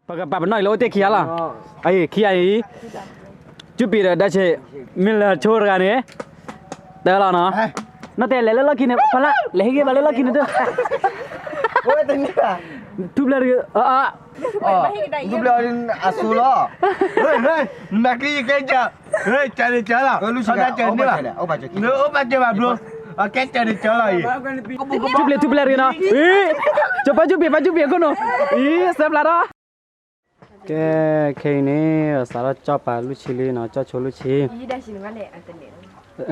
ပကပာ်ပနီၣ်အံၤလၢအိၣ်တ့ၢ်ခံဂၤလီၤ. အအံၤ ခံဂၤအံၤ ကၠူပံၤဒီးဒၢဆံး မ့ၢ်လၢဆိတဂၤန့ၣ် တၢ်လီၤနီၤ. နီၢ်တဲလဲၤလၢလီၢ်ခံန့ၣ် ဖီလာ် လဲၤဟ့ၣ်ဂံၢ်ဘါလၢလီၢ်ခံန့ၣ်တ ထူပျဲၢ်တဂ့ၤ အ ထူပျဲၢ်အစိလီၤ. နမၤက့ၤယကဲကၢ ကၢန့ၣ်ကၢလီၤ ကၢန့ၣ်ဘၣ် နအိၣ်ဘၣ်ကၢဘၣ်ဘျိ အကဲကၢန့ၣ်ကၢလီၤအံၤ ထူပျဲၢ်ထူပျဲၢ်တဂ့ၤနီၤ အံၤ ကၠီၤပၢ်ကၠူပံၤ ပၢ်ကၠူပံၤအခိၣ်နူာ် အံၤ စဲးဖျါဒီး ကဲ ခဲအံၤန့ၣ် စးထီၣ်ကၠီၣ်ပၤလွံၢ်ဆံလံနီၤ ကၠီၣ်ဆိလွံၢ်ဆံ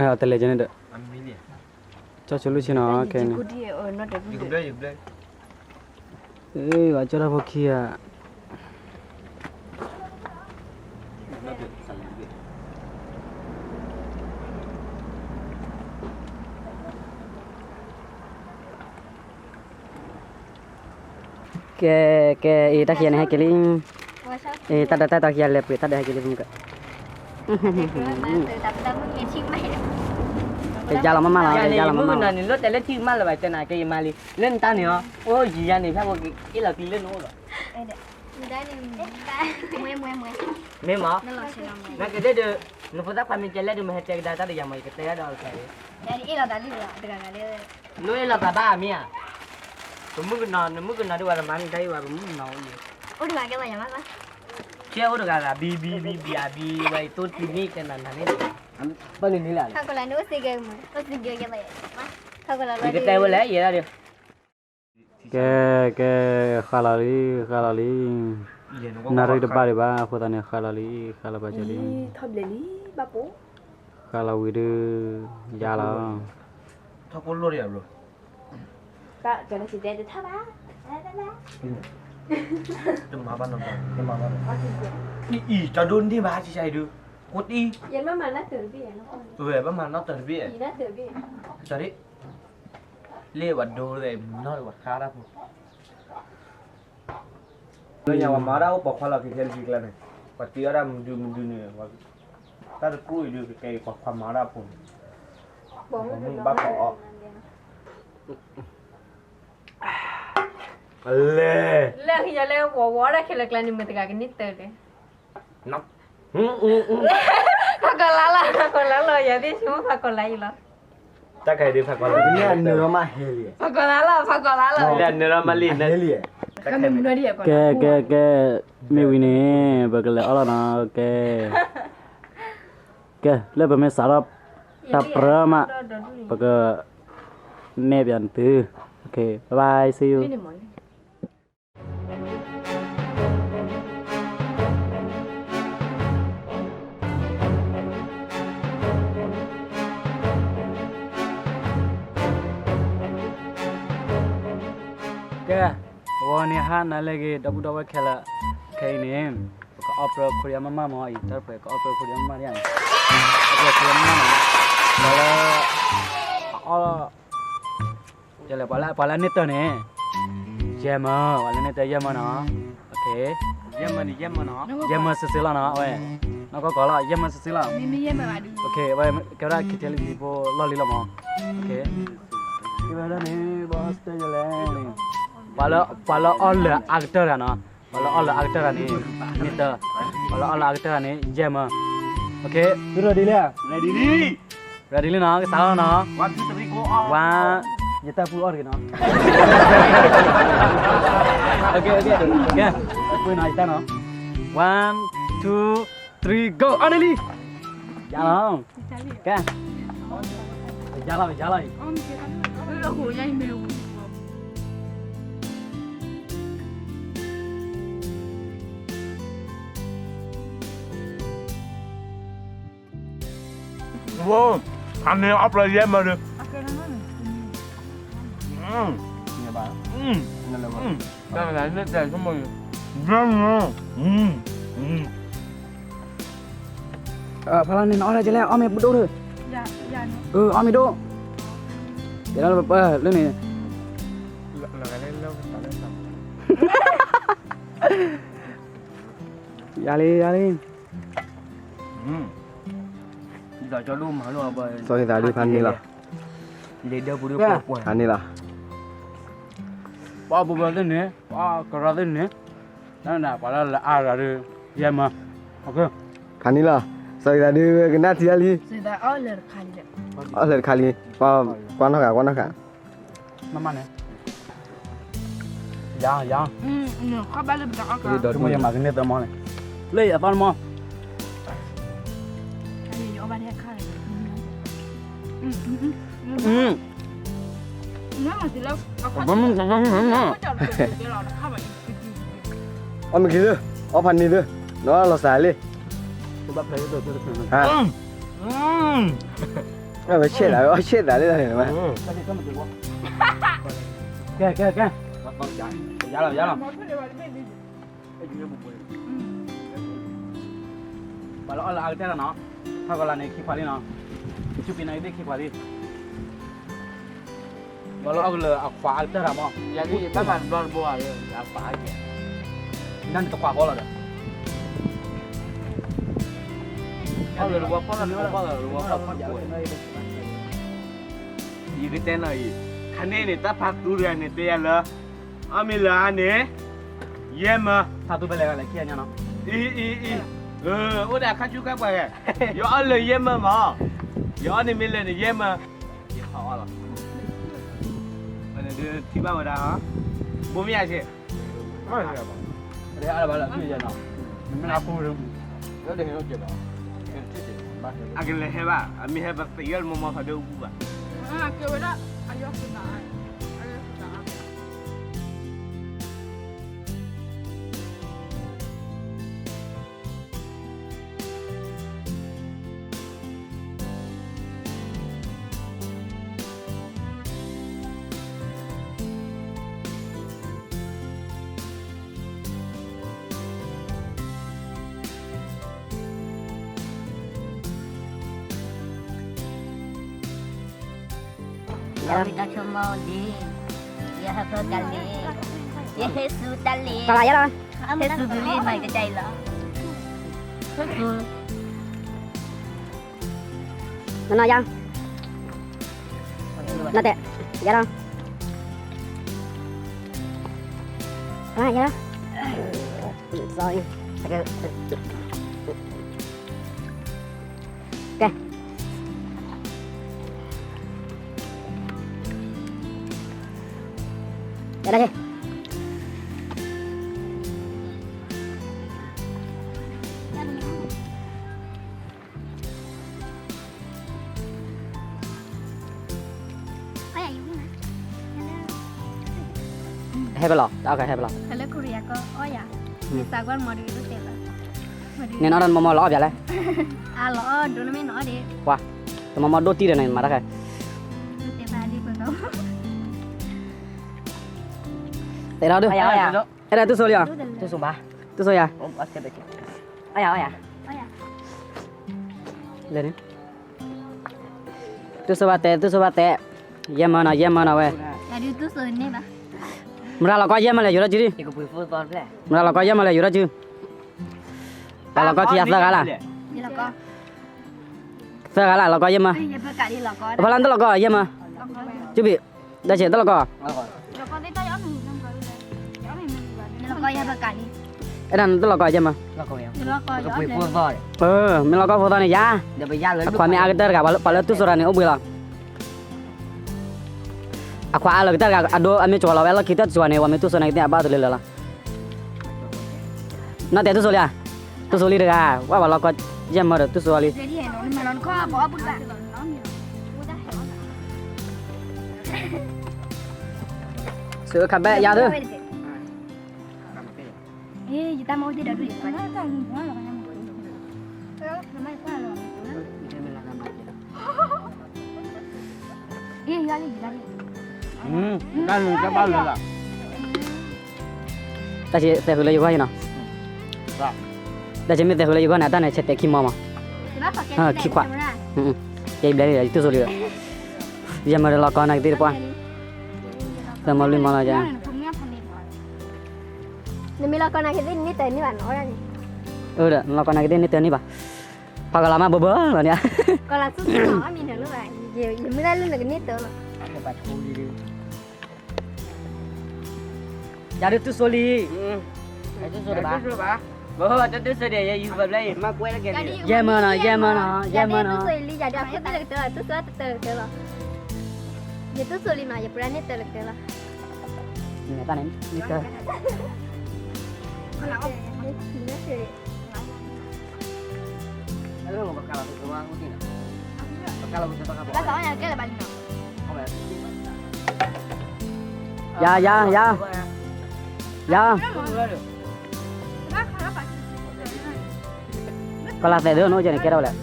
တလဲၤကဲန့ၣ်ဒီး ကၠီၣ်ဆိလွံၢ်ဆံနီၤ ခဲအံၤန့ၣ် အကၠီၣ်တၢ်ဖိခံဂၤ ကဲ ကဲ အံၤ တၢ်ခံဂၤန့ၣ် ဟဲက့ၤလံ အံၤ တၢ်ဒၢတၢ်တီခံဂၤလဲၤပှ့ၤ တၢ်ဒၢဟဲက့ၤလံ မုၢ်က တယါလီၤမးမးလီၤ တယါလီၤမးမးလီၤ နလိၣ်တဲလၢထံမးလၢၤဘၣ် တဲနၤကဲယမါလံ လၢနတၢ်န့ၣ်အီၤ အိၣ်ယံၤယါန့ၣ် ဖဲပှၤအ့ၣ်လီၤကျံလၢနအိၣ်လီၤ မ့ၢ်မး နကတဲဒီး နဖိသၣ်ခွါမ့ၢ်ကဲလဲၣ်ဒီး မ့ၢ်ဟဲတဲကဒါတၢ်ဒီးယၤမး ယကတဲဒၣ်ဒီးအီၤတခါအံၤ နအိၣ်လီၤသးဘၣ်မ့ၢ်ဧါ ပမုၣ်ကနီၤ နမုၣ်ကနီၤဒ်ဝဲတမၤန့ၣ်တၢ်အံၤဝဲ ပမုၣ်ကနီၤအိၣ်ယံၤ အိၣ်တဂၤကဲလီၤယၤမး ကဲအိၣ်တဂၤဂၤ ဘံ ဘံ ဘံ ဘံ အဘံ ဝဲအံၤ တိၢ်တံၢ်မ့ၢ်ကဲနၤနၤန့ၣ် ပၢ်လံန့ၣ်လၢ ယကတဲဝဲလဲၣ် ယဲဒၣ်ဒီး ကဲ ကဲ ဃါလီၤလံ ဃါလီၤလံ နၣ်ရံၣ်တဘၣ်ဒံးဘၣ် အဃိသတးန့ၣ် ဃါလီၤလံ ဃါလီၤဘၣ်ကၢလံ ဃါလီၤဝံၤဒုး ယါလီၤ ထီၣ်ကိၣ်လိၣ်ဒီးယၤဘျီ တမၤဘၣ်နီတမၤဘၣ် အံၤ တၢ်ဒိၣ်န့ၢ်ဘၣ် ဆံဆါအံၤဒုး ကိးတံၢ် ဘၣ်မၤနီၣ်တၢၤတဘ့ၣ် လ့ၣ်ဝဲဒိၣ် မနီၣ်တၢၤဝဲဃါတၢ်ဖိ လၢညါပှၤမၤဒၣ်အိၣ်ပိာ်ခွါလီၤက့ၤခဲလၢာ်က့ၤကျါန့ၣ် ပှၤတ့အီၣ်ဒၣ်မဒုမဒုန့ၣ် တၢ်တကျိၣ်အံၤဒုးကကဲအံၤ ပှၤခွါမၤဒၣ်ဖိန့ၣ် ပှၤမုၣ်ဘၣ်ကိးအီၤ လဲၤ လၢခံယလဲၤဝီၤဝီၤဒၣ်ခဲလၢာ်ကျါန့ၣ် မတၤတဂၤကန့ၢ်တၢ်လဲၣ် ဖးကီၤလါလီၤ ဖးကီၤလါလီၤ ယၤသ့ၣ်ဆိကမိၣ်ဖးကီၤလါအံၤလီၤ တၢ်ခါအံၤဒုးဖးကီၤလါ ဖးကီၤလါလီၤ ဖးကီၤလါလီၤ လၢနရမလံ ကဲ ကဲ ကဲ မ့ၢ်ဝံၤန့ၣ် ပကလဲၤအီၣ်လီၤနီၤ ကဲ ကဲ လၢပမ့ၢ်စးထီၣ်တၢ်ပြၢမး ပကနဲၣ်ပၠးနသု okay bye bye see you ကဲ ဂီၤန့ၣ်ဟါနၤလၢအဂ့ၤ ဒီပုၢ်ဒီဝဲၢ်ခဲလၢာ် ခဲအံၤန့ၣ် ပကအီၣ်ပြၢခိၣ်ဒံးမးမးမးအံၤ တၢ်တဖှဲးကအီၣ်ပြၢခိၣ်ဒံးမးမးဒံးန့ၣ် အီၣ်ပြၢခိၣ်ဒံးမးမးနီၤ ပှၤလၢ အီၣ် ပှၤလၢ ပှၤလၢန့ၢ်တၢ်န့ၣ် ယဲၢ်မၢ ပှၤလၢန့ၢ်တၢ်ယဲၢ်မၢနီၤ okay ယဲၢ်မၢ ယဲၢ်မၢစုာ်စုာ်လီၤနီၤ အဝဲ နီၢ်ကီၢ်ကီၢ်လီၤ ယဲၢ်မၢစုာ်စုာ်လီၤ okay အဝဲကဲဝဲဒၣ် K T L ဖိလီၢ်လံလီၤမး okay ကဲဝဲဒၣ်န့ၣ် ဘီစတၢၢ်ယလဲၣ်န့ၣ် ပှၤလၢ ပှၤလၢအီၣ်လၢအါကတၢၢ်တဂၤနီၤ ပှၤလၢအီၣ်လၢအါကတၢၢ်တဂၤန့ၣ် န့ၢ်တၢ် ပှၤလၢအီၣ်လၢအါကတၢၢ်တဂၤန့ၣ် ယဲၢ်မၢ okay သုရိၤဒ်လဲၣ် ready လံ ready လံနီၤ ကစးလီၤနီၤ one two three go one ယတၢ်ပူအီၣ်တဂ့ၤနီၤ okay okay ကဲ အပှ့ၤနီၤ ယတၢ်နီၤ one two three go အီၣ်န့ၢ်လံ ယါလီၤ ကဲ ယါလီၤ ယါလီၤ ဝို အမ့ၢ်အီၣ်ပြၢယဲၢ်မၢဒီး ဖါလီၤန့ၣ် နအီၣ်ဒၣ်ကလဲၣ် အီၣ်မ့ၢ်ပဒိၣ်ဒီး အီၣ်မ့ၢ်ဒိၣ် ကဲလၢပၢလၢန့ၣ် ယါလံ ယါလံ စီၤသးဒုဖးန့ၣ်လီၤ ဖးန့ၣ်လီၤ ပှၤပူၤပူၤသ့ၣ်န့ၣ် ပှၤကရၢသ့ၣ်န့ၣ် ပှၤလၢလၢအါဂၤဒီး ယဲမၤ, ဖးန့ၢ်လီၤ, စီၤကသးဒုးကနၣ်ထံအီၤလံ, အီၣ်လၢတခါလံ, ကွၢ်နီၢ်ဃာ်ကွၢ်နီၢ်ဃာ်, မ့ၢ်မးန့ၣ်, ယၤယၤ, မ့ၢ်ယမၤကန့ၢ်သၢမီၢ်န့ၣ်, လၢအသီတမီၢ် အီၣ်မ့ၢ်က့ၤသ့, အီၣ်ဖးန့ၢ်သ့, နီၢ်လီၤစးလံ, အဝဲဆဲးသး, အီၣ်ဆဲးသးလံ, ကဲကဲကဲ, ယၤလီၤယၤလီၤ. ပှၤလၢအီၣ်လၢအါကတၢၢ်လီၤနီၤ, ထီၣ်ကီးလၢန့ၣ်ခံခွးလံနီၤ, ဆူပံၤနီၣ်အံၤသ့ၣ်ခံခွးလံ, ပှၤလၢအီၣ်လၢအခွးအါကတၢၢ်တၢ်မီၢ်, ယၤလံတၢ်မၤတဘျီတဘိဧါ, အခွးအါက့ၤ, နန့ၣ်တခွးဃီလီၤဒီး, အီၣ်လၢတဝီဖီၣ်လၢတဝီဖီၣ်လၢတဝီဖီၣ်, ယကတဲနီၤအံၤ, ခါန့ၣ်န့ၣ် တၢ်ဖးသူတဂၤန့ၣ် တဲယၤလၢ အီၣ်မ့ၢ်လၢအါန့ၣ်, ယဲၢ်မၢ, ဖးသူဖဲလဲၣ်ဂၤလဲၣ်ခံဂၤညါနီၤ, အံၤအံၤအံၤ, အိၣ်ဒီးအခါဆူခါပှၤဂၤ, ယအီၣ်လၢယဲၢ်မၢမၢ, ယအီၣ်န့ၣ်မ့ၢ်လၢန့ၣ်ယဲၢ်မၢ, ယခီအီၣ်လီၤ, ထံၣ်ဘၣ်ဝဲဒၣ်, ဘိမ့ၢ်ယၤဆ့, အကလဲၤဟဲဘၣ်, အမ့ၢ်ဟဲပသ့ၣ်ညါလၢမီၢ်မီၢ်ဖးဒိၣ်အူပူၤဘၣ်, ယဟဲဆိတၢ်လ့ၣ်, ယဟဲဆိတၢ်လ့ၣ်, ဟဲဆိပူၤလံမၤကတၢၢ်အံၤလီၤ, ဟဲဆိ နနီၢ်ယါ, နတဲ, ယါလီၤ, ယါလီၤ, sorry, ကဲ, ကဲဒၣ်က့ၤ ဟဲဖဲလဲၣ်, တၢ်အီၣ်ကဟဲဖဲလဲၣ်, န့ၣ်နီၢ်တၢ်မီၢ်မီၢ်လီၤအီၣ်ပၠးလဲၣ်, ပှၤ, တမီၢ်မီၢ်ဒိၣ်တံၢ်ဒီးန့ၣ်မၤတၢ်ခဲ, တဲထီၣ်ဒု, အဲၣ်ဒိးတူၢ်ဆိလံဧါ, တူၢ်ဆိယၤ, လဲၤန့ၣ်, တူၢ်ဆိဘၣ်တဲ တူၢ်ဆိဘၣ်တဲ, ယဲၢ်မၢနီၤ ယဲၢ်မၢနီၤဝဲ, မတၤလီၤကီယဲၢ်မၢလဲၣ် ယိၤထီၣ်စုဒံ, မတၤလီၤကီယဲၢ်မၢလဲၣ် ယိၤထီၣ်စု, ပှၤလီၤကီခံဂၤသၢဂၤလၢ်, သၢဂၤလၢ် လီၤကီယဲၢ်မၢ, ဖီလာ်နတလီၤကီယဲၢ်မၢ, စုဘံၣ်, ဒၣ်ဆံးတလီၤကီ အဲၣ်ဒိးနတလီၤကီယဲၢ်မၢ, မ့ၢ်လီၤကီဖိသီန့ၣ်ယါ, အခွးမ့ၢ်အါကတၢၢ်တဂၤ ပှၤလၢတူၢ်ဆိတၢ်န့ၣ် အိၣ်ဘှံးလီၤ, အခွးအါလၢကတၢၢ်တဂၤ အဒိအမ့ၢ်ကီၤလီၤဝဲလီၢ်ခံတၢ်တစိၤန့ၣ် ပှၤမ့ၢ်တူၢ်ဆိန့ၣ်ကသ့ၣ်အဘၣ်တလၢလၢလီၤ, နီၢ်တဲတူၢ်ဆိလံဧါ, တူၢ်ဆိလံတဂၤ, ဝဲပှၤလီၤကီယဲၢ်မၢဒီးတူၢ်ဆိလံ, စၢခါဘဲယါသၢ တၢ်န့ၣ်တၢ်ဘၣ်လၢလီၤ, တၢ်ဆံးသဲးဃုာ်လၢယဂီၢ်အံၤနီၤ, တၢ်ဆံးမ့ၢ်သဲးဃုာ်လၢယဂီၢ်န့ၣ် အတၢ်န့ၣ်ဆဲးတဲခံမီမး, ခံခွး, ယဘျဲၣ်လံဒီး ယတူၢ်ဆိလံဒီး, ယဲၢ်မၢဒီးလီၤကီနာ်ကသ့ၣ်တပှၢ်, သၢမီလွံၢ်မီလီၤ, နမ့ၢ်လီၤကီနာ်ကသ့ၣ်န့ၣ်တၢ်န့ၣ်ဘၣ်, အၢ ဒီးနလီၤကီနာ်ကသ့ၣ်န့ၣ်တၢ်န့ၣ်ဘၣ်, ဖးကလၤမးဘၢဘၢလီၤန့ၣ်, ကလၤဆူၣ်ဆူၣ်လီၤ, မ့ၢ်နလၢဘၣ်, ယမ့ၢ်ဒၣ်လၢနကန့ၢ်တၢ်လီၤ, ယၤဒုးတူၢ်ဆိလံ, တူၢ်စိတဘၣ်, တူၢ်စိတဘၣ်, တူၢ်စိဒီး ယယူၤပှဲၤဖျၢၣ်အံၤ, မ့ၢ်ကွဲးလၢကဲ, ယဲၢ်မၢနီၤ, ယဲၢ်မၢနီၤ, ယဲၢ်မၢနီၤ, ယတူၢ်စိလံ ယၤဒီးအခိၣ်သ့ၣ်လၢကတၢၢ်လီၤ, တူၢ်စိတတၢၢ်လၢကတၢၢ်လီၤ, ယတူၢ်စိလံမး ယပှဲၤန့ၣ်တၢၢ်လၢကတၢၢ်လီၤ, န့ၣ်တၢ်န့ၣ်, ယၤ ယၤ ယၤ, ယၤ, ကလၤသဲးဒၢနီၢ်ကဲန့ၣ် ကဲထီၣ်ဝဲလဲၣ်, ဒ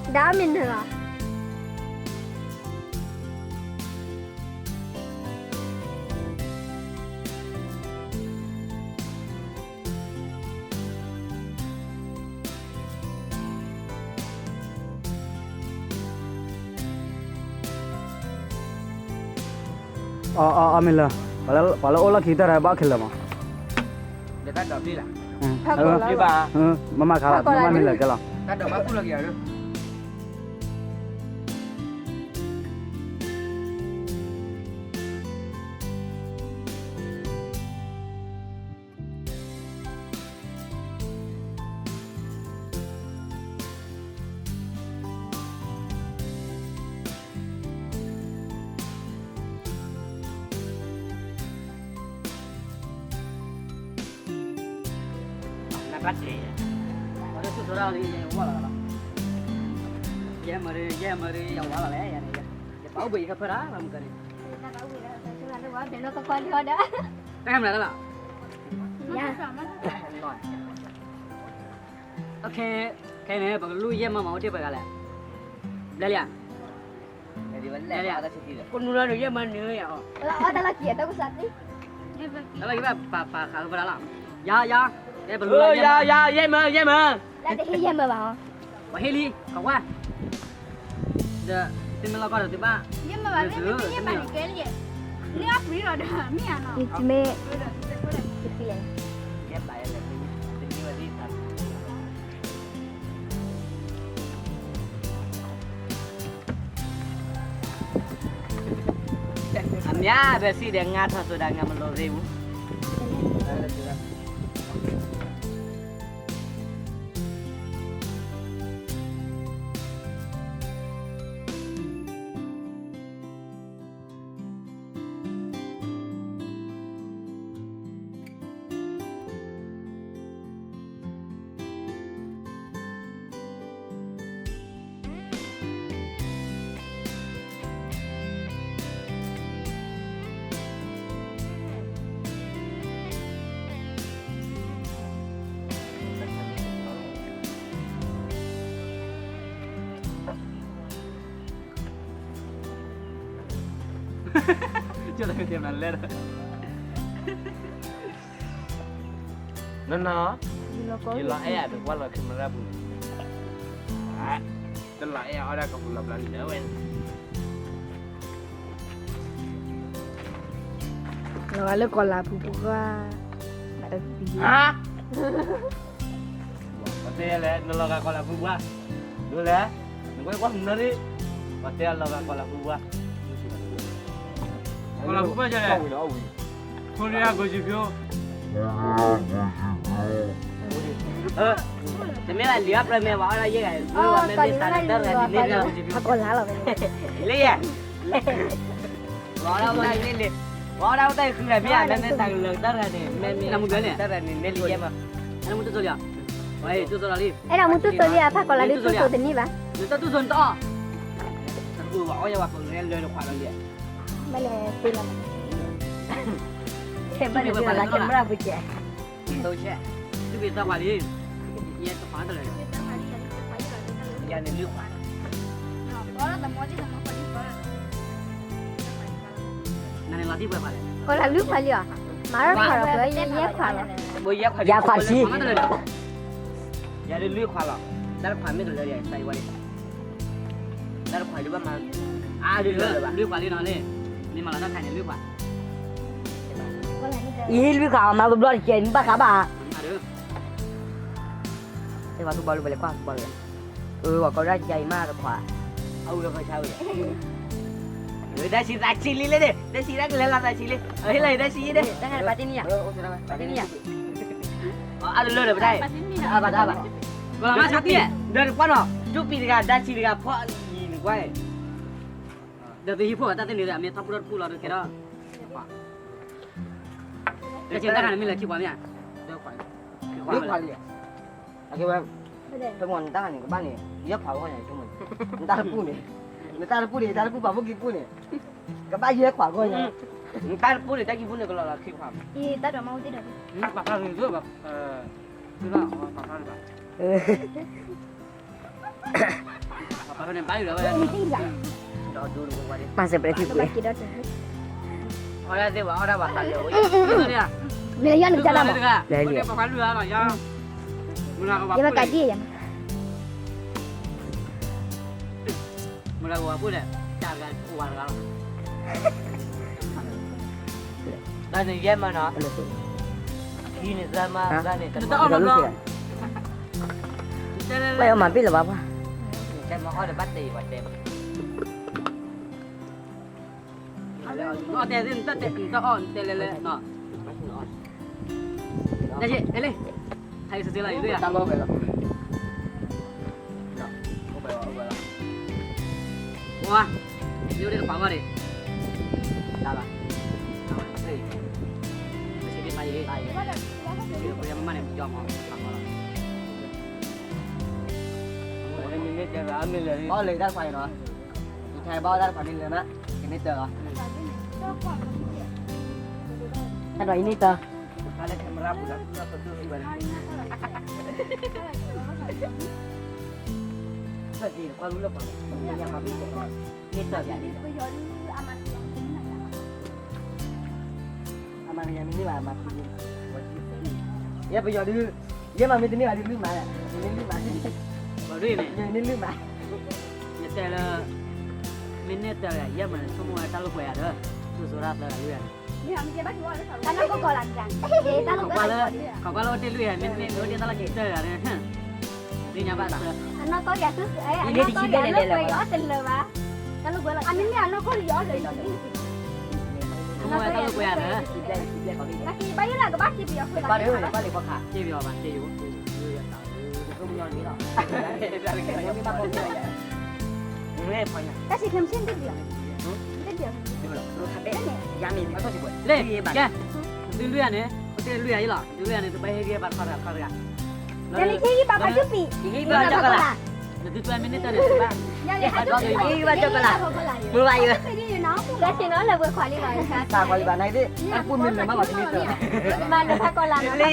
ီးမ့ၢ်နၢၤလီၤ. အီ အီ အီမ့ၢ်လၢ, ပှၤလၢအိၣ်လီၢ်ခံတၢ်ရဲၣ်ဘၣ်ခဲလၢာ်မး, မ့ၢ်မၤခါလီၤ မ့ၢ်မၤမ့ၢ်လၢာ်ကဲလီၤ. နဘၣ်တဲ, အီၤဒၣ်သူၣ်ထီၣ်ဒၣ်လံ ယဝါလီၤလီၤ, ယဲမၤရ ယဲမၤရ ယဝါလီၤလဲၣ်, ယပာ်အိၣ်ဘှံးယကဖၢဒၣ်လီၤမုၢ်ကန့ၣ်, တၢ်မၤလၢလီၤ, ခဲအံၤန့ၣ် ပကလူၢ်ယဲၢ်မၤမၤအိၣ်တ့ၢ်ပှဲၤဂၤလဲၣ်, ဘျဲလံဧါ, ဘျဲလံဧါ, ကနူၤလီၤန့ၣ်ယဲၢ်မၤနၢၤယၤအီၤ, တၢ်လီၢ်ခံအတၢ်ကစၢ်သ့, တၢ်လီၢ်ခံဘၣ်ပာ်ပာ်ဃာ်ဝဲဒၣ်လီၤ, ယၤယၤ, ပကလူၢ်ယဲၢ်မၤ, ယဲၢ်မၤ, ယဲၢ်မၤ, တဟ့ၣ်ယဲၢ်မၤဘၣ်ဟီ, ပှၤဟ့ၣ်လံ ကဝါ ဒီး သုမ့ၢ်လီၢ်ကီၢ်ဒီးသုဘၣ်, ယဲၢ်မၤဘၣ်မ့ၢ်မ့ၢ်ယဲၢ်မၤန့ၣ်ကဲလံ, လၢအပှံၤလီၤဒီးမ့ၢ်ဧါနီၤ, မ့ၢ်, အမ့ၢ်ဘၣ်စံးဒီး ငါထီၣ်စိဒၣ် ငါမလိၣ်ရ့ဘူး. ကၠီလၢကတဲမနုၤလဲၣ်ဒီး နီၢ်နီၢ်, ယလီၤအဲၣ်ယၤတကွၢ်လီၤ camera ပူၤ, တလီၤအဲၣ်အီၣ်ဒၣ်ကပူၤလီၤဘျီလၢဝဲ, လီၤဂာ်လၢကီၢ်လၤပူၤပူၤကွၢ်, ဟါ, ပတဲလဲၣ် နလီၤဂာ်ကီၢ်လၤပူၤပူၤ, ဒ်လဲၣ်, နကွၢ်ကွၢ်မနုၤရံၣ်, ပတဲလီၤဂာ်ကီၢ်လၤပူၤပူၤ, ကီၢ်လၤပူၤပူၤယလဲၣ်, ဖိလံအဂီၤယံၤဖျိ တမ့ၢ်လၢလံာ်အပြၢမ့ၢ်ဝဲအီၣ်ဒၣ်ယဲၢ်ဂၤ, မ့ၢ်ဝဲမ့ၢ်မ့ၢ်သးလၢတၢ်ရၤန့ၣ်န့ၣ်လံ, လံယဲၢ်, ဝဲအီၣ်ဒၣ်ဝဲတၢ်န့ၣ်န့ၣ်လံ, ဝဲအီၣ်ဒၣ်ဝဲတၢ်ဃုဂၤမ့ၢ်ဧါ, မ့ၢ်မ့ၢ်သးလၢတၢ်ရၤန့ၣ် မ့ၢ်မ့ၢ်တၢ်ရၤန့ၣ် မ့ၢ်လံယဲၢ်မး, အဲၣ်ဒိးမူတူၢ်စိလံဧါ, အဲၣ်ဒိးမူတူၢ်စိလံဧါ, ဖးကီးလၤဒုးတူၢ်စိတနံၣ်ဘၣ်, နတၢ်တူၢ်စိနတအီၣ်, တၢ်တူၢ်ဘၣ်အီၣ်ယဲၢ်ဝဲကိးလၢလၢတခွးလီၤလံ, ဘၣ်လဲၣ်သ့လီၤ, ခဲဘၣ်လဲၣ်သ့လီၤ camera ပူၤကဲ သုဘ့ၣ်သၢခွးလံ, ယဲၢ်တခွးတလၢာ်, ယၤန့ၣ်လွံၢ်ခွး, နန့ၣ်လီၤတံၢ်ပှဲၤခွးလဲၣ်, ကီၢ်လၤလွံၢ်ခွးလံဧါ, မၤထီၣ်တခွးဒီးပှဲၤယဲၢ်ခွးလီၤ, ယၤခွးဆံ, ယၤလွံၢ်ခွးလီၤ, တၢ်တခွးမ့ၢ်ကလၢာ်ဒီးသးအံၤဝဲန့ၣ်, တၢ်တခွးဒုးဘၣ်မၤ, အါဒုးလၢာ်လၢၤဘၣ်, လွံၢ်ခွးလံနီၤလံ, မ့ၢ်မၤလီၤတၢ်ခါန့ၣ်လွံၢ်ခွး အံၤလွံၢ်ခွး မၤတဘျီတကဲး နဘၣ်ဃးဘၣ်, တဲပှၤသူဘီလူး ပလဲၤကွၢ်သူဘီလူး, အၢ ပှၤကီၢ်ဒၣ်ကယၤအံၤမးတခွး, အဝဲကဖၢဆါဝဲ, အၢ တၢ်ဆံးသးဆံးလံလဲၣ်န့ၣ်, တၢ်ဆံးတၢ်ကလဲၤလီၤသးဆံးလံ, ဟ့ၣ်လီၤတၢ်ဆံးယံၤန့ၣ်, ပာ်တ့ၢ်နံၣ်ယၤ, ပာ်တ့ၢ်နံၣ်ယၤ, အါတလၢဒီးပတၢ်အံၤ, အါဘၣ်တၢ်ဘၣ်, ဒီးတပှၢ်နီၤ ကၠူပံၤတဂၤ တၢ်ဆံးတဂၤ ဖီအံၤနကွၢ်, ဒီးသုဟံၣ်ဖိတၢ်သ့ၣ်န့ၣ် အမ့ၢ်ထီၣ်ပူထီၣ်တပူလီၤဒီးကဲထီၣ်, တၢ်ဆံးတၢ်ခါန့ၣ်မ့ၢ်လၢခံပှၤမ့ၢ်ဧါ, လၢခံပှၤလံ, အကဲဝဲ, ဖဲမ့ၢ်နတၢ်ခါန့ၣ် ကဘၣ်န့ၣ် ယဲၢ်ခွးဂီၢ်ညါဆိကမိၣ်န့ၣ်, နတၢ်တပူၤန့ၣ်, နတၢ်တပူၤန့ၣ် တၢ်တပူၤပာ်ဖှိၣ်ခံပူၤန့ၣ်, ကဘၣ်ယဲၢ်ခွးဂီၢ်ညါ, နတၢ်တပူၤန့ၣ် တၢ်ခံပူၤန့ၣ် ကလီၤလီၤခံခွးမး, တၢ်တမၤအိၣ်သ့ၣ်ဒီး, ပာ်ဖျါန့ၣ်, ပာ်ဖျါန့ၣ်ဘၣ်, ပာ်ဖျါန့ၣ်ဘၣ်, မၤစဲးပရဲထံပူၤ, အီၣ်တၢ်သ့ၣ်ဝဲ အီၣ်တၢ်ဘၣ်ဃးလၢ, မ့ၢ်လၢယွၤနကတၢ်မး, လဲၤလံ, ယဘၣ်ကးဒံၣ်ယၤ, မုၢ်လၢ်ကဝၤပူၤဒီး, တၢ်ဝၤတဂၤလီၤ, တၢ်န့ၣ်ယဲၢ်မးနီၤ, ခံန့ၣ်သၢမး, တၢ်န့ၣ်တမး, ဘၣ်အီၣ်မၤဘ့ၣ်လၢၤဘၣ်ပှၤ, တဲမၤအီၣ်ဒီးဘၣ်တဲအံၤပှၤတဲ အီၣ်တဲသ့ၣ်နတၢ်တဲ နတၢ်အီၣ်နတဲလဲၤလဲၤနီၤ, တၢ်ယဲၢ် ဟဲလံ, ဟဲစ့လီၤယၤ, တၢ်လီၤဝဲလီၤ, ဝါ, ယိၣ်ဒ့ၣ်တပာ်ဝဲဒၣ်, တၢ်ဘၣ်, ပစံးဘၣ်ယဲၢ်, ပယီၤမးမးန့ၣ် ပယီၤမး, အီၣ်လၢတၢ်ခွါအံၤနီၤ, ယထဲဘၣ်အီၣ်တၢ်တခွါန့ၣ်လၢၤမး, ကန့ၢ်တၢ်လီၤ, တၢ်ဒီးယန့ၢ်တၢ်, တၢ်လၢ camera ပူၤလၢ န့ၢ်တၢ်ဘၣ်, အမၤနၤမ့ၢ်န့ၢ်ဘၣ်မၤ, ယဲပယီၤဒုး, ယဲမၤမ့ၢ်တန့ၢ်ဘၣ်ဒုးလုၢ်မး, မ့ၢ်လုၢ်မး, ဘၣ်ဒုးန့ၣ်, မ့ၢ်လုၢ်မး, ယတဲလၢ, မ့ၢ်န့ၢ်တၢ်ဂၤ ယဲမၤန့ၣ် ဆိကမိၣ်ဝဲတၢ်လိာ်ကွဲယၤဒီး, သူၣ်စိၤရၣ်သၢဂၤလုၢ်ယၤန့ၣ် တၢ်နီၢ်ကီၢ်ကီၢ်လၢ, တၢ်နီၢ်ကီၢ်ကီၢ်လၢ, ခိးကွၢ်လၢအိၣ်တ့ၢ်လွံၢ်ဟဲ မ့ၢ်န့ၢ်အိၣ်တ့ၢ်တၢ်လီၢ်ခံတၢၢ်ဂၤန့ၣ်, သ့ၣ်ညါဘၣ်သၢ, အနီၢ်ကီၢ်ကီၢ်, အနီၢ်ကီၢ်ကီၢ်လၢပှဲၤအီၣ်တလၢာ်ဘၣ်, အမ့မ့ၢ်အနီၢ်ကီၢ်လၢယအီၣ်လၢယအီၣ်လၢ, အနီၢ်ကီၢ်လၢပှဲၤဧါ, ဘၣ်ယိၣ်လၢကဘၣ်စံးပယီၤခွဲးလၢ, ဘၣ်လၢပှဲၤခါ, စံးပယီၤဘၣ်စံးယိၣ် တၢ်ဆံးခဲမုၢ်ဆ့ၣ်န့ၣ်တဘျီ, တဘျီ, လၢ, ကဲ, သုလွံၢ်ဂၤန့ၣ် အိၣ်တ့ၢ်လွံၢ်ဂၤန့ၣ်, သုလွံၢ်ဂၤန့ၣ် တဘၣ်ဟ့ၣ်ဂံၢ်ဘါတခီတဂၤတခီတဂၤ, နမ့ၢ်ဟ့ၣ်ဂံၢ်ဘါပှၤကၠူပံၤ, ဟ့ၣ်ဂံၢ်ဘါကၠီကလး, နသုတမ့ၢ်န့ၢ်တၢ်န့ၣ်တဘၣ်, ဟ့ၣ်ဂံၢ်ဘါကၠီကလး, မုၢ်ဘၣ်ယိၣ်, လၢဆ့ၣ်နီၤလၢပှဲၤခွါလံလီၤ, တၢ်ခွါလံဘၣ်နၤသ့ၣ်, တၢ်တပူၤမ့ၢ်လၢၤမးပှၤကန့ၢ်တၢ်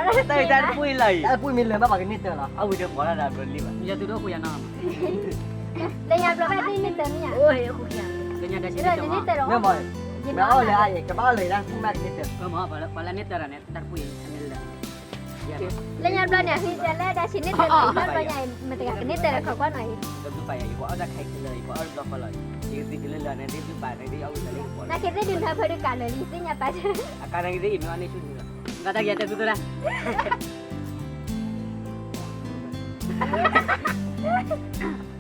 လီၤ, မၤလၢတၢ်ကီလးနီၤ, တၢ်တပူၤလၢၤ, တၢ်တပူၤမ့ၢ်လၢၤမးပှၤကန့ၢ်တၢ်လီၤ, အဝံၤဒီးပှၤလၢဒၣ်ဘျီလံဘၣ် လၢညါဘျီဘၣ်န့ၢ်တၢ်မ့ၢ်ဧါ, လၢညါတၢ်ဆံးန့ၢ်တၢ်မ့ၢ်, မ့ၢ်အီၣ်လၢအံၤ ကဘၣ်အီၣ်လၢတၢ်တပူၤမးကန့ၢ်တၢ်, ပှၤလၢန့ၢ်တၢ်တၢ်န့ၣ် တၢ်တပူၤအံၤ လၢညါဘျီန့ၣ် ဟံးတၢ်လၢတၢ်ဆံးန့ၢ်တၢ်လၢ ဘျီညါအံၤ မတၤတဂၤကန့ၢ်တၢ်လၢခီကွၢ်နီၤအံၤ, တၢ်ဘျုးပာ်ယၤ ယပှၤအီၣ်တၢ်ခဲအံၤလၢ ယပှၤအီၣ်တဘျီဃီလီၤ, ယကသံကလၢလၢာ်န့ၣ် သ့ၣ်ဘျုးပာ်န့ၣ် သ့ၣ်အီၣ်ဝံၤတၢ်လၢယပှၤ, နာ်က့သ့ၣ်ဒုးနၢ်ဖၢဒုးကးလၢာ်လံ သ့ၣ်ညါပာ်, အကါနာ်က့သ့ၣ်အံၤမ့ၢ်အီၣ်န့ၢ်ဆူၣ်န့ၣ်လီၤ, ဘၣ်တၢ်ကယၤတဲသုသရၣ် ကီ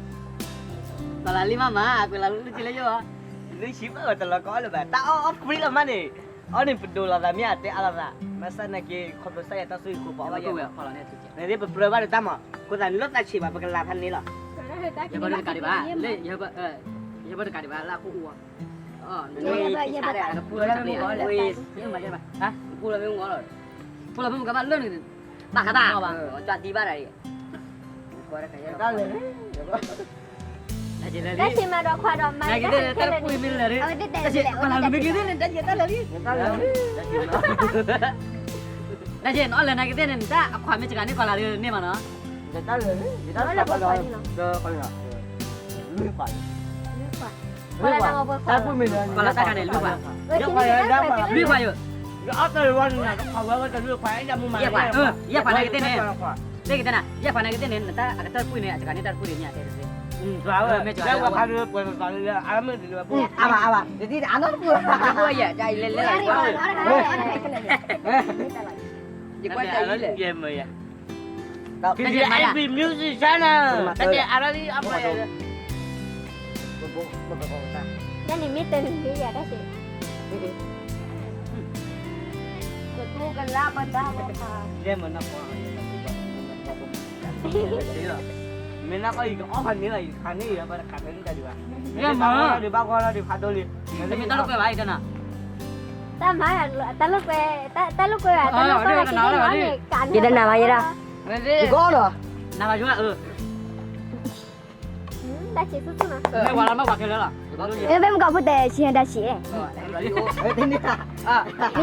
ၤလၤလံမးမး ကွဲးလီၤလူၢ်ဆံလၢယိၣ်, လူၢ်ဆံဘၣ်တလီၤကီလၢၤဘၣ် တၢ်အီၣ်အီၣ် free လီၤမးန့ၣ်, အီၣ်န့ၣ်ပဒိၣ်လိာ်သးမ့ၢ်အတဲအါလိာ်သး, မ့ၢ်စၢ်နာ်က့ ခီဖျိစၢ်ယွၤတၢ်ဆိၣ်ဂ့ၤဃိပအီၣ်ဘၣ်ယၤ, န့ၣ်သ့ၣ်ပပြၢဘၣ်ဒီးတၢ်မး, ဃိသးန့ၣ်လိၣ်သးဆံးဘၣ် ပကလၤဖးန့ၣ်လီၤ, ယဘၣ်တကးဒံးဘၣ်, ယဘၣ်တကးဒံးဘၣ် လၢအခိၣ်အူ, ပူလီၤမ့ၢ်မူလီၤ, ပူလီၤမ့ၢ်မူကဘၣ်လၢန့ၣ်, ဘၣ်ဃးတၢ်, ပူလီၤမ့ၢ်မူကဘၣ်လၢန့ၣ်, တၢ်ဆံးမးဒီးခွါဒီးမၤ, တၢ်ဆံးမးလၢာ်လံ, တၢ်ဆံးမးလၢာ်လံ, တၢ်ဆံးနအီၣ်လၢာ်နာ်က့သ့ၣ်န့ၣ် နတၢ်အခွါမ့ၢ်စှၤန့ၢ်ကီၤလၤဒုးန့ၢ်မးနီၤ, တၢ်လၢာ်လံ, တၢ်လၢာ်လံ, တၢ်ပူၤမ့ၢ်လၢာ်, ကီၤလၤတၢ်ခါန့ၣ် လွံၢ်ခွါ, လွံၢ်ခွါယိာ်, ယဲၢ်ခွါနာ်က့သ့ၣ်န့ၣ် နတၢ်အကတၢၢ်တပူၤန့ၣ် အစှၤန့ၢ်တၢ်တပူၤန့ၣ် မ့ၢ်တဲတသ့, အါဘၣ်အါဘၣ်, တသ့အါနီတပူၤ, ယကွၢ်တၢ်အံၤလဲၣ်, ကဲ every musician တကဲအါလီၤလံ အပှၤ ဘ တၢ်န့ၣ်မ့ၢ်တၢ်န့ၣ်မ့ၢ်ယၤတၢ်စ့ၢ်, ကထူကလါပတၢ်လီၤခါ, မ့ၢ်နၢ်ကီၢ်အံၤကအီၣ်ဖးန့ၢ်လီၤ ယခးန့ၢ်ယၤ ပှၤတခးန့ၢ်တၢ်ဒံးဘၣ်, မ့ၢ်နၢ်ကီၢ်လီၤဒံးဘၣ်ကီလီၤဒံးဖးဒိၣ်လံ, မ့ၢ်တၢ်လိာ်ကွဲဘၣ်အံၤတနၤ, တၢ်မၤ တၢ်လိာ်ကွဲ, တၢ်လိာ်ကွဲဘၣ် တၢ်လိာ်ကွဲဘၣ်န့ၣ်, ယတနၤဘၣ်ယဲဒၣ်, ကီလီၤ, နၤဘၣ်ယွၤအၢ တၢ်ဆံးဆူၣ်ဆူၣ်နီၤ, မ့ၢ်ဝဲလၢမ့ၢ်ပှၤခဲလၢာ်လီၤ, မ့ၢ်မ့ၢ်ကီၢ်ဖိတဲဆံးတၢ်ဆံး, မ့ၢ်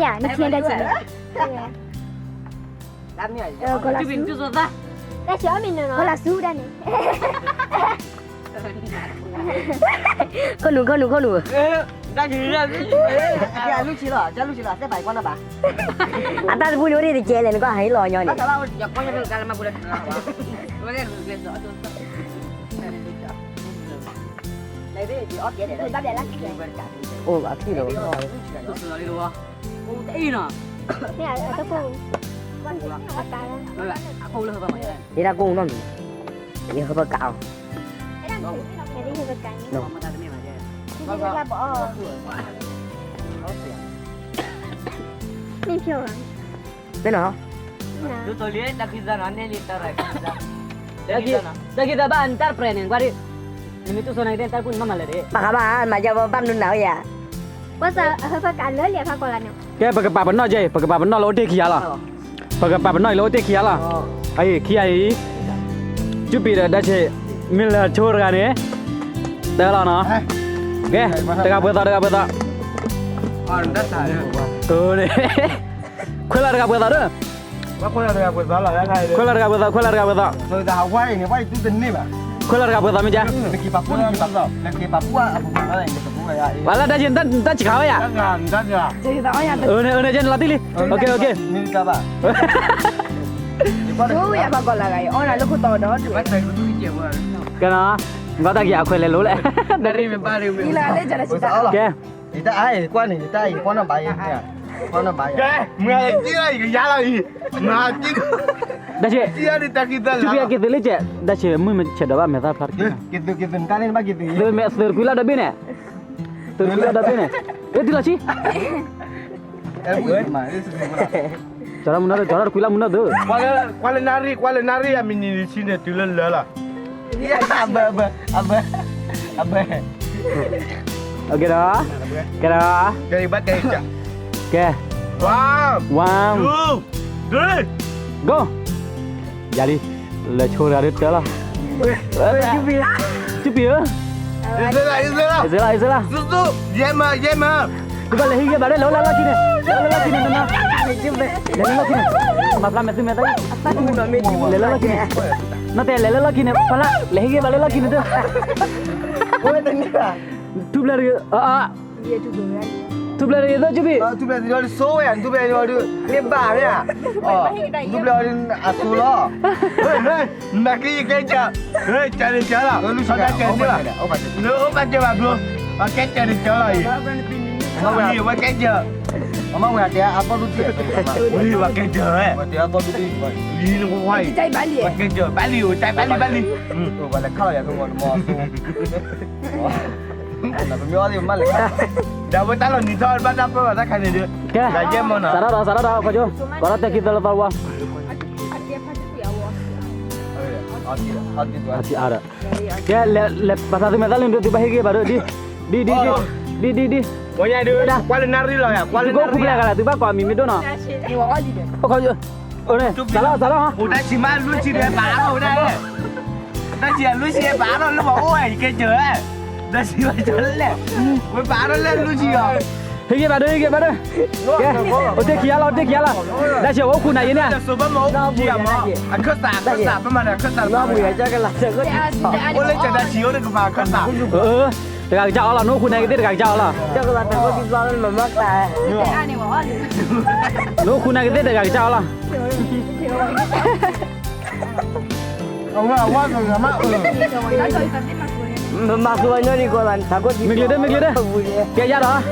ယၤ နဆံးတၢ်ဆံး, တၢ်ဆံးအီၣ်မ့ၢ်နနီၤ, ကီၢ်လၢဆူၣ်တၢ်န့ၣ်, ခိၣ်နူာ် ခိၣ်နူာ် ခိၣ်နူာ်, တၢ်ဆံး, လူၢ်ဆံးလီၤ ကလူၢ်ဆံးလီၤ သဲဘၣ်ကွၢ်နီၣ်ဘၣ်, အတၢ်တပူၤန့ၣ်အိၣ်ဒံးတကဲလဲၣ် နကွၢ်ဟးဟ့ၣ်လီၤညီန့ၣ် အိၣ်အဖံၣ်လီၤ, ယဟဲပကးအီၤ, မ့ၢ်နီၤ, တၢ်ခံသၢဘၣ်အတၢ်ပြဲၤန့ၣ် ကွၢ်ဒံး, နမ့ၢ်တူၢ်ဆိနၤက့ၤတၢ်ပူၤန့ၣ် မ့ၢ်မၤလဲၣ်ဒံး, ပှၤဃးဘၣ်မၤယၤဘၣ်ဘၣ်နုၤနၤဝဲယၤ, ပှၤစးဟဲပကးလၢလံာ်ဖးကီးလၢန့ၣ်, ကဲ ပကပာ်ပနီၣ်ကဲအံၤ ပကပာ်ပနီၣ်လၢအိၣ်တ့ၢ်ခံဂၤလီၤ, ပကပာ်ပနီၣ်အံၤလၢအိၣ်တ့ၢ်ခံဂၤလီၤ, အံၤ ခံဂၤအံၤ, ကၠူပံၤဒီးဒၢဆံး, မ့ၢ်လၢဆိတဂၤန့ၣ်, တၢ်လီၤနီၤ, ကဲ, တဂၤပှဲၤသီ တဂၤပှဲၤသီ, န့ၣ်, ခွဲးလီၤတဂၤပှဲၤသီဒီး, ခွဲးလီၤတဂၤပှဲၤသီ ခွဲးလီၤတဂၤပှဲၤသီ, ခွဲးလီၤတဂၤပှဲၤသီမ့ၢ်ကဲ, ပှၤလၢဒၢဆံး တၢ်ဆံးခးဝဲယၤ, အၢန့ၣ် အၢန့ၣ် ကဲနလီၤတံၢ်လံ, ကဲနီၤ, နကီၢ်တၢ်က့ၤအခွဲးလဲၤလိၤလဲၣ်, ကဲ, ယတၢ်အံၤကွၢ်န့ၣ် ယတၢ်အံၤကွၢ်နီၣ်ဘၣ်ယဲ, ကွၢ်နီၣ်ဘၣ်ယဲ, မ့ၢ်ကယါလီၤအံၤ, မ့ၢ်က, ဒၢဆံး, က့ၤသုလံကဲ, ဒၢဆံး မုၢ်မ့ၢ်ဆဲးဒီးဘၣ်မဲာ်သၣ်ဖျါတက့ၢ်, က့ၤသု, က့ၤသု, သုးခွံလီၤဒီးဘ့ၣ်န့ၣ်, သုးခွံလီၤဒီးဘ့ၣ်န့ၣ်, အ့ တုၤလီၤဆံ ကၠီၤထီၣ်မုၢ်နီၢ်သု, ကၠီၤထီၣ်တခွံလီၤမုၢ်နီၢ်သု, ကွၢ်လၢနၣ်ရံၣ်, ကွၢ်လၢနၣ်ရံၣ် အမံၤနံၤနံၤဆံန့ၣ် တုၤလၢလၢာ်လီၤ, အဘၢ, အဘၢ, အဘၢ, အဘၢ, ကဲဒီး, ကဲဒီး, ကဲ, one, one, two, three, go. ယၤလံ, လၢဆိတဂၤဒ်တၢ်လီၤ, ကၠူပံၤဧၢ, ယဲမၤ, ယဲမၤ, ကဘၣ်လဲၤဟံးဂ့ၤဘၣ်ဒီး လဲၤအိၣ်လၢလီၢ်ခံန့ၣ်, လဲၤအိၣ်လၢလီၢ်ခံန့ၣ်, လဲၤလၢလီၢ်ခံန့ၣ်, မၤဖျါမဲာ်သူမဲာ်သး, လဲၤလၢလီၢ်ခံန့ၣ်, နီၢ်တဲလဲၤလၢလီၢ်ခံန့ၣ်, ဖီလာ် လဲၤဟံးဂ့ၤဘၣ်လၢလီၢ်ခံန့ၣ်ဒီး, ထူဘျဲၣ်တဂ့ၤ, ထူဘျဲၣ်တဂ့ၤသိးကၠူပံၤ, ထူဘျဲၣ်တဂ့ၤသိးကၠူပံၤ, မ့ၢ်ဘၣ်မ့ၢ်ဧါ, ထူဘျဲၣ်အီၤဒ်အစိၤလီၤ, နက့ယကဲကၢ, ကၢန့ၣ်ကၢလီၤ, လၢအိၣ်ဘၣ်ကဲဘၣ်ဘျိ, ပှၤကဲကၢန့ၣ်ကၢလီၤအံၤ, ဝဲကဲကၢ, အမ့ၢ်ဝဲတဲအသီၣ်ဒူၣ်တံၢ်, ဝဲကဲကၢ, ဝဲတဲအသီၣ်ဒူၣ်တံၢ်, ဝဲကဲကၢ, ဘၣ်လံဧိၤ တၢ်ဘၣ်လံ ဘၣ်လံ, ဝဲလဲၤခါလီၤယၤကမီၤတမီၤအသိး ပမ့ၢ်အီၣ်သ့ၣ်မးလဲၣ်, ဒီးဝဲတၢ်လီၤနံၤထီၣ်ဘၣ်တၢ်ပၢၢ်ဘၣ်တၢ်ခါန့ၣ်ဒီး, ကဲ, စးထီၣ်ဒီး စးထီၣ်ဒီး ခီကၠိ, ကိးထီၣ်တဲခံသၢလၢသီတဝီ, အါဒီး, ကဲ, လဲၤပာ်ဖျါသုမဲာ်သၣ်လံဒီး သုဘၣ်ဟ့ၣ်ဂံၢ်ဘၣ်ဒီး, ဒ်, ဒ်, ဒ်, ဒ်, ဒ်, ကွၢ်လၢနၣ်ရံၣ်လီၤ, သုကအိၣ်ခူပျဲၢ်ဂၤလဲၣ် သုဘၣ်ကိးအမံၤမ့ၢ်ဒိၣ်နီၤ, အိၣ်ခီကၠိ, စးထီၣ်, စးထီၣ်, အိၣ်တၢ်ဆံးမး လွံၢ်ဆံဒီးပာ်အါထီၣ်ဝဲဒၣ်, တၢ်ဆံးလွံၢ်ဆံပာ်အါထီၣ်လၢပှၤအိၣ်ဝဲ ယကဲကၢၤ, တၢ်ဆံးဝဲကၢၤလဲၣ်, ဝဲပာ်အါထီၣ်လၢလွံၢ်ဆံအီၤ, ဟ့ၣ်ဂံၢ်ဘၣ်ဒီး ဟ့ၣ်ဂံၢ်ဘၣ်ဒီး, ကဲ, အိၣ်တ့ၢ်ခံဂၤလီၤ အိၣ်တ့ၢ်ခံဂၤလီၤ, တၢ်ဆံးအိၣ်ခူနၤယဲန့ၣ်, အခၢၣ်သး, အခၢၣ်သး, ပမၤဒီးအခၢၣ်သးလီၤ, အိၣ်လၢကၢၤတၢ်ဆံးအိၣ်တကပၤအခၢၣ်သး, တဂၤကစၢ်အီၤလီၤ နအိၣ်ခူနၤကသ့ၣ်တဂၤကစၢ်အီၤလီၤ, နအိၣ်ခူနၤကသ့ၣ်တဂၤကစၢ်အီၤလီၤ, မၤသူဝဲညီနုၢ်ကီးလီၤ, မ့ၢ်ကျဲၤဒီး မ့ၢ်ကျဲၤဒီး, ကဲယါဒီး,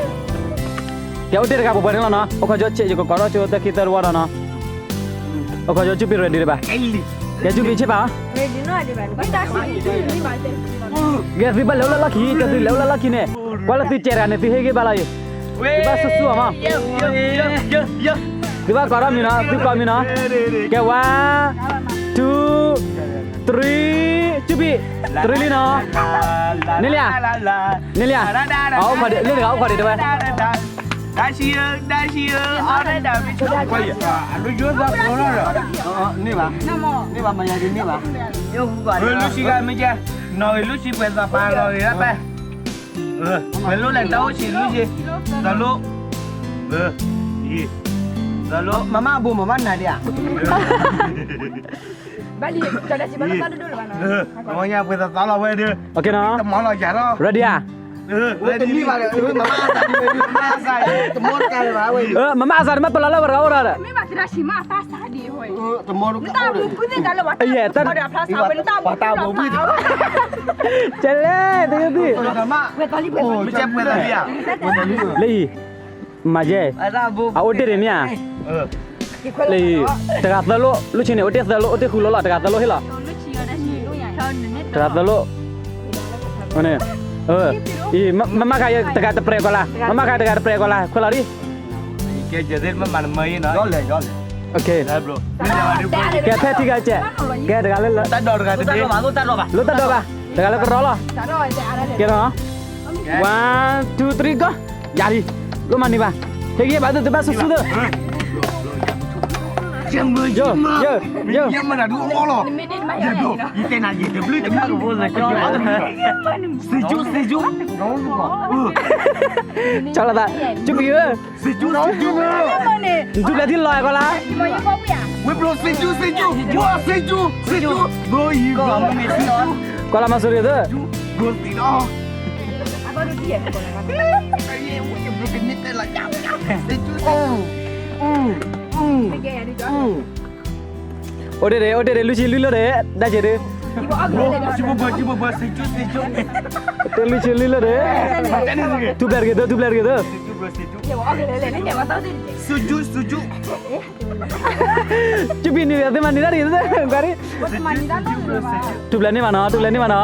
ကဲအိၣ်တ့ၢ်တဂၤပှဲၤပှဲၤန့ၣ်လီၤနီၤ, အိၣ်ခီကၠိဆ့း ယကကိးထီၣ်ကၠိတၢ်ခံသၢတဝီဒီးနီၤ, အိၣ်ခီကၠိ ကၠူပံၤ ready ဒံးဘၣ်, ကဲ ကၠူပံၤ ဆ့ၣ်ပာ်, ကဲသုဘၣ်လဲၤအိၣ်လၢလီၢ်ခံ ကဲသုလဲၤအိၣ်လၢလီၢ်ခံန့ၣ်, ပှၤလၢသုစဲးတဂၤန့ၣ် သုဟ့ၣ်ဂံၢ်ဘါလီၤအံၤ, သုဘၣ်ဆူၣ်ဆူၣ်အီၤမး, သုဘၣ်ကိးထီၣ်မံၤနီၤ, သုကိးမံၤနီၤ, ကဲ one, two, three, ကၠူဘံၣ်, three လံနီၤ, န့ၣ်လံဧါ, န့ၣ်လံဧါ, လၢတဂၤအိၣ်ခိးဒံးတဝဲ န့ၣ်ဘၣ်, န့ၣ်ဘၣ်, မယၤဒ်န့ၣ်ဘၣ်, နီၣ်ဂ့ၤလူစံဂၤမ့ၢ်ကဲ, နီၣ်ဂ့ၤလူစံပှဲၤသးပာ်လီၤဂ့ၤဒၣ်ပဲ, ပှဲၤလိၣ်လဲၣ်တၢ်အိၣ်ဆံးလူစံ, သးလိၣ်, သးလိၣ်, မမၣ်အဘိမမၣ်နၤဒံးဧါ, ဘၣ်လံ, ပှဲၤသးသးလီၤဝဲဒၣ်, တမီလီၤယၤလီၤ, ready ဧါ, တမီလီၤယၤလီၤ, မမၣ်အသးတမ့ၢ်ပလီၤလၢ ပှၤတဂၤအိၣ်ဒီး, မ့ၢ်ဘၣ်သရၣ်ဆံးမးအသးစၢ်ဒံးဝဲ, တမီလီၤ, တၢ်ဘူဘုသ့ၣ်တၢ်လၢပှၤတၢ်ဘူဘု, ကဲလဲၣ်, တဂ့ၤသ့ၣ်, လၢအံၤ, မၤယဲ, အအိၣ်တ့ၢ်ဒံးမ့ၢ်ဧါ, လၢအံၤ, တဂၤသၢလိၣ်, လူစံန့ၣ် အိၣ်တ့ၢ်သၢလိၣ်, အိၣ်တ့ၢ်ဃုလိၣ်လီၤ, တဂၤသၢလိၣ်ဟ့ၣ်လီၤ, တဂၤသၢလိၣ်, အံၤ, မမၣ်ခါတဂၤတပြဲးကီးလၢ်, မမၣ်ခါတဂၤတပြဲးကီးလၢ်, ခွဲးလီၤဒံး, ကဲ ဖဲထံဂၤစဲး, ကဲတဂၤလၢ, လိၣ်တၢ်ဒိးဘၣ်, တဂၤလၢကရီလီၤ, ကဲနီၤ, one, two, three, go, ယၤလံ, လိၣ်မၤန့ၢ်ဘၣ်, ဟ့ၣ်ဂံၢ်ဘါသုတဘၣ်ဆူၣ်ဆူၣ်သၢ, ယမၤ, ယမၤ, ယမၤ, ယတဲနၤယဲတဘျုးတဘျုး, စံးကၠူ, စံးကၠူ, ကၠီလီၤသး, ကၠူဘံၣ်ဧၢ, စံးကၠူ, စံးကၠူ, ဒူပျဲၢ်ထံလီၤကီးလၢ်, ဝ့ၢ်ဘျိ စံးကၠူ စံးကၠူ, ဝ့ၢ် စံးကၠူ စံးကၠူ, ဘျိယံၤ ဘျိမ့ၢ် စံးကၠူ, ကီးလၢ်မၤစၢၤရံၣ်သၢ, ဘျိသံဒီး, အိၣ်တ့ၢ်ဒံး အိၣ်တ့ၢ်ဒံး လွံၢ်ဆံလွံၢ်လၢဒီး, တၢ်ဆံးဒံး, တလွံၢ်ဆံလွံၢ်လၢဒီး, ထူပျဲၢ်တဂ့ၤသၢ, ထူပျဲၢ်တဂ့ၤသၢ, စူးစူး, ကၠူဘံၣ်န့ၣ် သုမၤန့ၢ်တၢ်ဒ်အံၤ, ထူပျဲၢ်န့ၢ်ဘၣ်နီၤ, ထူပျဲၢ်န့ၢ်ဘၣ်နီၤ, ယိၣ်, ယိၣ်,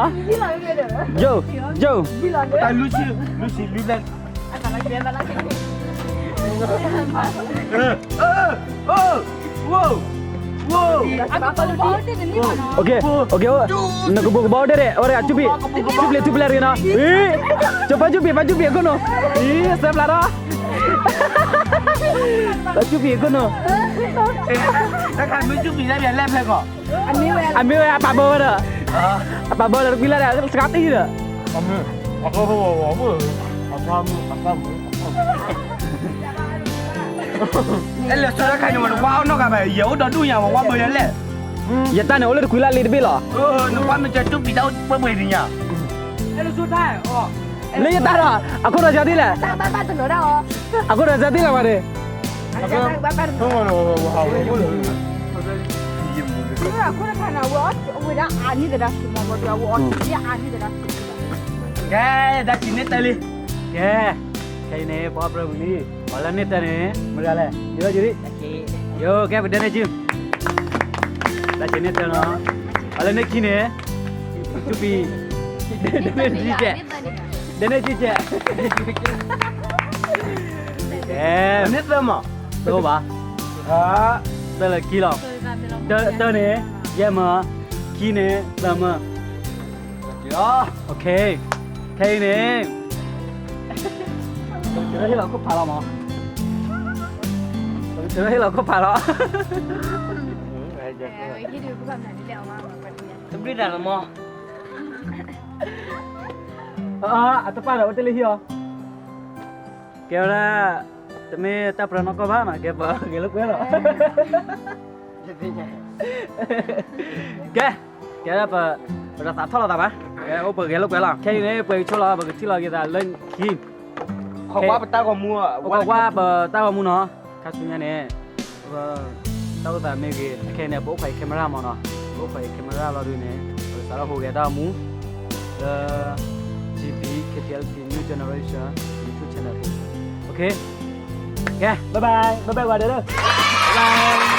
နကဘိးကဘီဒဲးဒဲး, အဝဲဒၣ်ကၠူဘံၣ်, ထူပျဲၢ် ထူပျဲၢ်တဂ့ၤနီၤ, အံၤ, ပၢ်ကၠူဘံၣ် ပၢ်ကၠူဘံၣ်အခိၣ်နူာ်, အံၤ စဲးဖျါထီၣ်, ပၢ်ကၠူဘံၣ်အခိၣ်နူာ်, တၢ်ခါမ့ၢ်ကၠူဘံၣ်လၢပျၢၤလဲၣ်ဖဲကီး, အမ့ၢ်ဝဲအပာ်ဘၢဝဲဒီး, အပာ်ဘၢဒီးတကွံလၢ်ဒီး စကးတံၢ်ဒီး, အဲၣ်လၢစီၤတၢ်ခါန့ၣ် ဝဲတဝါအီၣ်နီတဂၤဘၣ်, ယဲအိၣ်ဒီဒူၣ်ညါ ဝဲဝါဘၢယၤလဲၣ်, ယတၢ်န့ၣ် အိၣ်လၢတကွံလၢ်လံတဘ့ၣ်လီၤ, နကွၢ်မ့ၢ်ကၠီကၠူဘံၣ်တၢ်အိၣ်ပှဲၤပှဲၤဒံးညါ, လၢယတၢ်ဒီး အခိၣ်ဒီးစၢ်တံၢ်လဲၣ်, အခိၣ်ဒီးစၢ်တံၢ်လဲၣ်ဝဲန့ၣ်, ကဲ တၢ်ဆံးန့ၢ်တၢ်လံ, ကဲ, ခဲအံၤန့ၣ် ပှၤပြၢဝံၤလံ, ပှၤလၢန့ၢ်တၢ်န့ၣ် မတၤလဲၣ်, ယိၣ်ယိၣ်, ယိၣ် ကဲ ပဒဲန့ၢ်ကၠူ, တၢ်ဆံးန့ၢ်တၢ်နီၤ, ပှၤလၢန့ၢ်ခံန့ၣ်, ကၠူဘံၣ်, ဒဲန့ၢ်ကၠူကဲး, ဒဲန့ၢ်ကၠူကဲး, ကဲ, န့ၢ်သၢမး, သၢဘၣ်, သၢလၢခံလီၤ, တၢန့ၣ် ယဲၢ်မၢ, ခံန့ၣ် သၢမၢ, ခဲအံၤန့ၣ်, ပကထၢထီၣ်ဟ့ၣ်လီၤခိၣ်ဖးလီၤမး, ပကထၢထီၣ်ဟ့ၣ်လီၤခိၣ်ဖးလီၤ, တဘျုးတၢ်လီၤမး, အတပၣ်ဒီးအိၣ်တ့ၢ်လၢဟံၣ်အီၤ, ကဲဝဲဒၣ်, တမ့ၢ်တၢ်ပြၢနီၢ်ကီၢ်ဘၣ်နီၤ, ကဲပဂဲၤလိာ်ကွဲလီၤ, ကဲ, ကဲဒၣ်ပ, ပတသးထီၣ်လိာ်သးဘၣ်, ကဲအိၣ်ပဂဲၤလိာ်ကွဲလီၤ, ခဲအံၤန့ၣ် ပှဲၤကဆိလီၤ ပကထံၣ်လီၤက့ၤသးလၢခံ, အိၣ်ခိးကွၢ်ပတၢ်ဂီၤမူနီၤ, ခါဆူညါန့ၣ်, တၢ်အိၣ်သးမ့ၢ်ဂ့ၤ, ခဲအံၤန့ၣ် ပအိၣ်ခိးအံၤ camera မးနီၤ, ပအိၣ်ခိးအံၤ camera လီၤဒုးန့ၣ်, ပကစးထီၣ်ဟူးဂဲၤတၢ်ဂီၤမူ, လၢ, GB KTLP New Generation YouTube channel, OK, ကဲ, bye bye, bye bye ဝဲဒၣ်, bye bye.